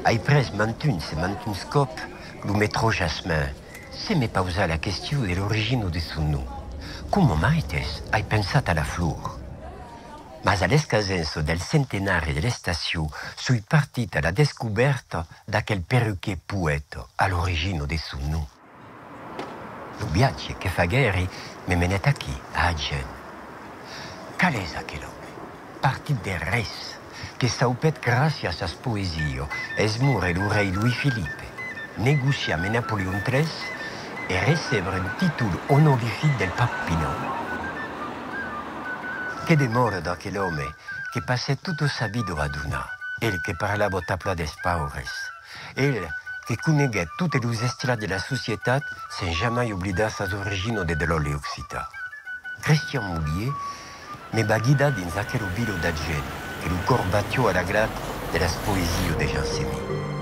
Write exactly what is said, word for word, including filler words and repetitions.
Ai pres mantuns e mantuns còps lo metròjasmin, sens me pausar la question de l'origina de son nom. Coma maites, ai pensat a la flor. Mas a l'escasença del centenari de l'estacion, soi partit a la descobèrta d'aquel perruquièr poèta a l'origina de son nom. Lo viatge que faguèri me menèt aquí, a Agen. Qual es aquel òme? Partit de res, que saupèt gràcia a sas poesias esmorre lo rei Louis Philippe, negociar amb Napoleon tres e recebre un títol onorific del pap Pinòt. Que demòra d'aquel òme que passèt tota sa vida a donar, el que parlava tà plan dels paures, el que coneguèt totes los estrats de la societat sens jamai oblidar sas originas de dròlle occitan. Christian Moulier me va guidar dins aquela vila d'Agen que lo còr batiá a l'agrat de las poesias de Jansemin.